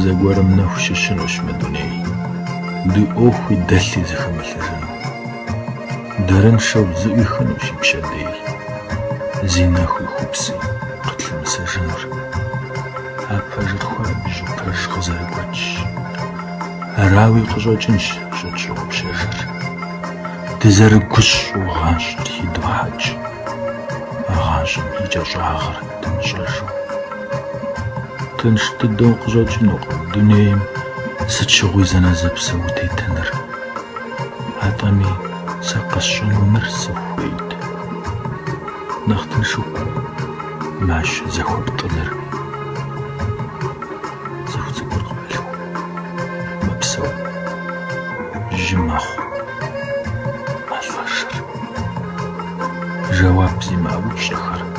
Зэгуэрым нэху щыщынущ мы дуней, ди ӏуэхуи дэлъи зыхэмылъыжыну. Дэрыншэу зэӏуихынущ и пщэдей, зи нэхуи хупси къытлъымысыжынур. А пэжыр хуабжьу пэж къызэрыгуэкӏщ, арауи къыщӏэкӏынщ щӏытщыгъупщэжыр. Дызэрыгущӏу гъащӏэр идохьэкӏ, гъащӏэм и кӏэщӏагъыр дымыщӏэжу. Тынш дыдэу къыщӏэкӏынукъым дунейм сыт щыгъуи зэнэзэпсэу утетыныр. Атӏэми сэ къэсщӏэну мыр сыхуейт: нэхъ тыншу пӏэрэ мащэ зэхуэптӏыныр? Цӏыху цӏыкӏур къалъху, мэпсэу, жьы мэхъу, мэлӏэжыр. Жэуап зимыӏэ упщӏэхэр.